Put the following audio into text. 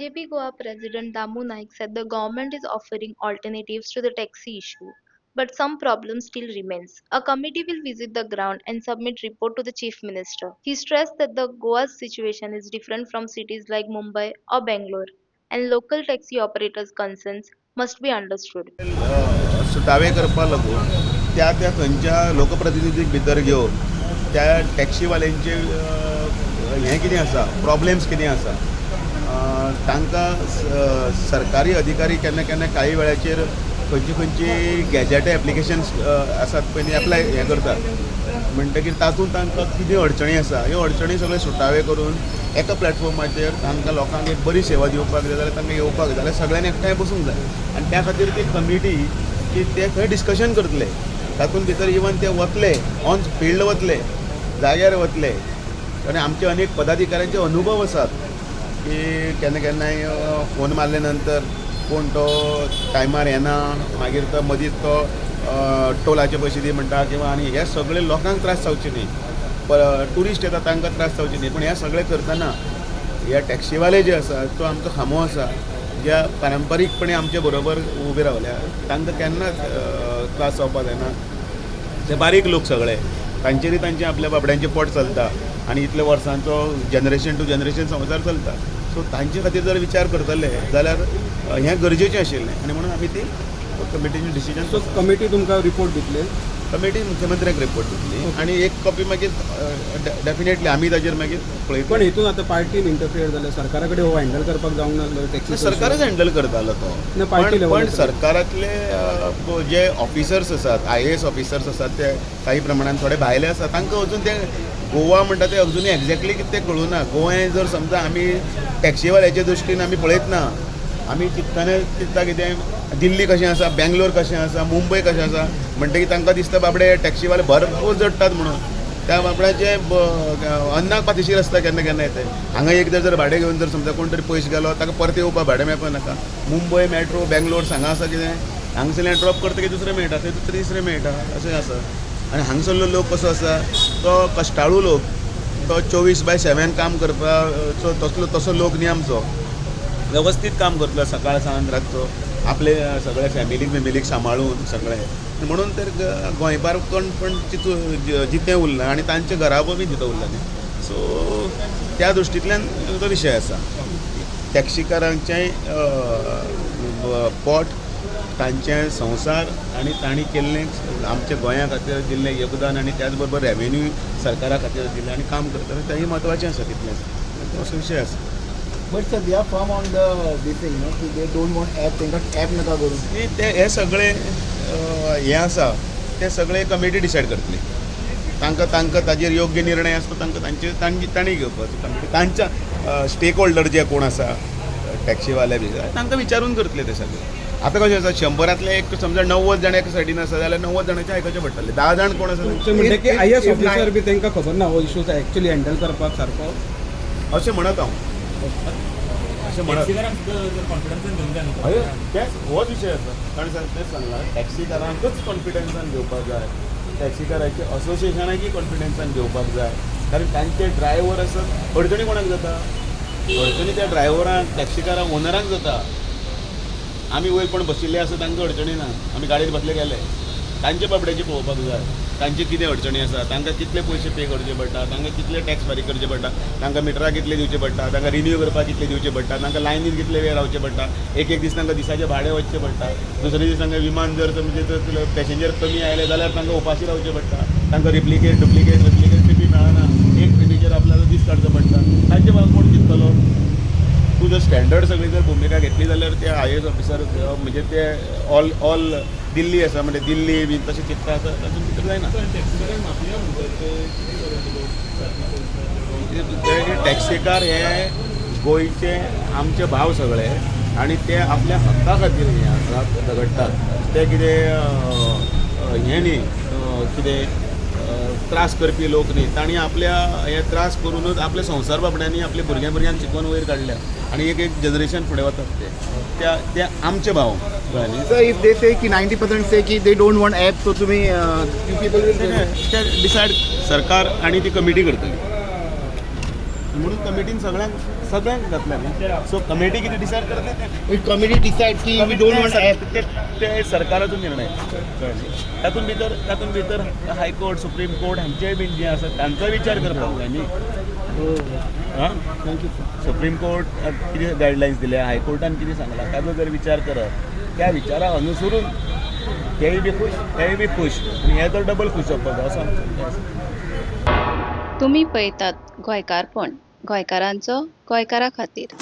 BJP Goa President Damu Naik said the government is offering alternatives to the taxi issue, but some problems still remains. A committee will visit the ground and submit report to the Chief Minister. He stressed that the Goa's situation is different from cities like Mumbai or Bangalore, and local taxi operators' concerns must be understood. सुटावे करपा लागून त्या त्या थंयच्या लोकप्रतिनिधीक भितर घेवन त्या टॅक्सीवाल्यांचे हें कितें आसा, प्रॉब्लेम्स कितें आसा, तांकां सरकारी अधिकारी केन्ना केन्ना काही वेळाचेर खंयची खंयची गॅजेट एप्लिकेशन्स आसात पळय न्ही, एप्लाय हें करतात म्हणटकीर तातूंत तांकां कितें अडचणी आसा, ह्यो अडचणी सगळ्यो सुटावे करून एका प्लॅटफॉर्माचेर तांकां लोकांक एक बरी सेवा दिवपाक जाय जाल्यार, तांकां येवपाक जाय जाल्यार सगळ्यांनी एकठांय बसूंक जाय आनी त्या खातीर ती कमिटी की ते थंय डिस्कशन करतले. तातूंत भितर इवन ते वतले, ऑन फिल्ड वतले, जाग्यार वतले आनी आमचे अनेक पदाधिकाऱ्यांचे अनुभव आसात की केन्ना केन्नाय फोन मारले नंतर कोण तो टायमार येना, मागीर तो मदींच तो टोलाचे पयशे दी म्हणटा किंवा आनी हे सगळे लोकांक त्रास जावचे न्ही, ट्युरिस्ट येता तांकां त्रास जावचे न्ही. पूण हे सगळें करतना ह्या टॅक्सीवाले जे आसा, तो आमचो खांबो आसा, ज्या पारंपारीकपणे आमचे बरोबर उबे रावल्या, तांकां केन्नाच त्रास जावपाक जायना. ते बारीक लोक सगळे, तांचेरय तांचे आपल्या बाबड्यांचें पोट चलता आनी इतले वर्सांचो जनरेशन टू जनरेशन संवसार चलता. सो तांचे खातीर जर विचार करतले जाल्यार हें गरजेचें आशिल्लें आनी म्हणून आमी ती कमिटीचें डिसिजन. सो कमिटी तुमकां रिपोर्ट दितले? कमिटी मुख्यमंत्र्याक रिपोर्ट दितली आनी एक कॉपी मागीर डेफिनेटली आमी ताजेर मागीर पळयतले. पण हितून आतां पार्टीन इंटरफियर जालें, सरकारा कडेन हो हँडल करपाक जावंक नासलो टॅक्सी? सरकारच हँडल करतालो तो. ना, party पण level पण आसा. सरकारातले जे ऑफिसर्स आसात, आयएएस ऑफिसर्स आसात, ते काही प्रमाणान थोडे भायले आसात. तांकां अजून ते गोवा म्हणटा ते अजुनूय एक्झॅक्टली कितें तें कळूं ना. गोंय जर समजा आमी टॅक्सीवाल्याच्या दृश्टीन आमी पळयत ना, आमी चिंत्तना चिंत्ता कितें, दिल्ली कशें आसा, बेंगलोर कशें आसा, मुंबय कशें आसा, म्हणटकीर तांकां दिसता बाबडे टॅक्सीवाले भरपूर जोडटात म्हणून. त्या बाबड्याचे अन्नाक पातिशीर आसता केन्ना केन्ना ते. हांगा एकदां जर भाडें घेवन जर समजा कोण तरी पयस गेलो, ताका परते येवपाक भाडें मेळपाक नाका. मुंबय मेट्रो, बेंगलोर हांगा आसा कितें, हांगसरल्यान ड्रॉप करतकीर दुसरें मेळटा, थंय तिसरें मेळटा, अशें आसा. आनी हांगसरलो लोक कसो आसा, तो कश्टाळू लोक, तो 24/7 काम करपाचो तसलो तसो लोक न्ही आमचो. वेवस्थीत काम करतलो सकाळ सांज रातचो, आपले सगळे फॅमिलीक बिमिलीक सांबाळून सगळें. म्हणून तर गोंयबार कोण पण चितू जितें उरलां आनी तांचे घराबो बी जितो उरला न्ही. सो त्या दृश्टींतल्यान तो विशय आसा. टॅक्सीकारांचें पोट, तांचे संवसार आनी तांणी केल्लें आमच्या गोंया खातीर दिल्लें योगदान आनी त्याच बरोबर रेवेन्यू सरकारा खातीर दिल्लें आनी काम करता, तेंय म्हत्वाचें आसा तितलेंच. असो विशय आसा. But sir, they are firm on the this thing, no? की they don't want app, तांकां ॲप नाका करूं. न्ही, ते हे सगळे हें आसा, ते सगळे कमिटी डिसायड करतली. तांकां तांकां ताजेर योग्य निर्णय आसता, तांकां तांचे तांची तांणी घेवपाचो. कमिटी तांच्या स्टेक होल्डर जे कोण आसा, टॅक्सीवाले बी, तांकां विचारून करतले ते सगळे. आतां कशें आसा, 100रांतले एक समजा 90 जाण एका सायडीन आसा जाल्यार 90 जाणांचें आयकचें पडटलें. 10 जाण कोण आसा म्हणटा की If- IAS if officer बी तांकां खबर ना हो इशूज एक्चुअली हँडल करपाक सारको. अशें म्हणत हांव, अशें म्हणत. टॅक्सीकारांक सुद्दां कॉन्फिडन्सान घेवंक जाय न्हू. हय, तेच होच विशय आसा. कारण तेच सांगलां, टॅक्सीकारांकच कॉन्फिडन्सान घेवपाक जाय, टॅक्सीकारांचे असोसिएशनाकय कॉन्फिडन्सान घेवपाक जाय, कारण तांचे ड्रायव्हर आसत. अडचणी कोणाक जाता? अडचणी त्या ड्रायव्हरांक, टॅक्सीकारांक, ओनरांक जाता. आमी वयर कोण बशिल्ले आसा तांकां अडचणी ना, आमी गाडयेर बसले गेले. तांचे बाबड्याचे पळोवपाक जाय, तांचे कितें अडचणी आसा, तांकां कितले पयशे पे करचे पडटा, तांकां कितले टॅक्स फारीक करचे पडटा, तांकां मिटरां कितले दिवचे पडटा, तांकां रिन्यू करपाक कितले दिवचे पडटा, तांकां लायनीन कितले वेळ रावचे पडटा. एक एक दीस तांकां दिसाचें भाडें वचचें पडटा, दुसरे दीस तांकां विमान जर म्हणजे जर पॅसेंजर कमी आयले जाल्यार तांकां उपाशी रावचें पडटा. तांकां रिप्लिकेट, डुप्लिकेट, रिप्लिकेट ट्रिपी मेळना, एक ट्रिपीचेर आपल्याला दीस काडचो पडटा. तांचे बाबा कोण चिंततलो? तूं जर स्टँडर्ड सगळी जर भुमिका घेतली जाल्यार ते आयएएस ऑफिसर म्हणजे ते ऑल ऑल दिल्ली आसा, म्हणजे दिल्ली बी तशें चिंतता आसा, तातूंत भितर जायना. टॅक्सीकारांक माफिया म्हणटात, ते कितें करतले लोक? ते टॅक्सीकार हे गोंयचे आमचे भाव सगळे आनी ते आपल्या हक्का खातीर हे आसा, झगडटात. ते कितें हें न्ही, कितें त्रास करपी लोक न्ही. तांणी आपल्या हे त्रास करुनूच आपले संवसार बाबड्यांनी आपल्या भुरग्यां भुरग्यांक शिकोवन वयर काडल्या आनी एक एक जनरेशन फुडें वतात. ते त्या ते आमचे भाव, कळ्ळें न्ही? Sir, if they से की 90% से की they don't want app, so तुम्ही you people will ते डिसायड सरकार आनी ती कमिटी करतली. म्हणून कमिटीन सगळ्यांक सगळ्यांक घातल्या न्ही. सो कमिटी कितें डिसायड करतली तें. If committee decide की we don't want app. ते ते सरकाराचो निर्णय, कळ्ळें. तातूंत भितर हायकोर्ट, सुप्रीम कोर्ट हांचेय बीन जें आसा तांचोय विचार करपाक जाय न्ही. हां. Thank you sir. Supreme court कितें गायडलायन्स दिल्या, हायकोर्टान कितें सांगलां, ताजो जर विचार करत, त्या विचारा अनुसरून तेय बी खूश, तेय बी खूश आनी हे तर डबल खूश जावपाक जाय असो आमचो हें आसा. तुमी पळयतात गोंयकारपण, गोंयकारांचो गोंयकारा खातीर.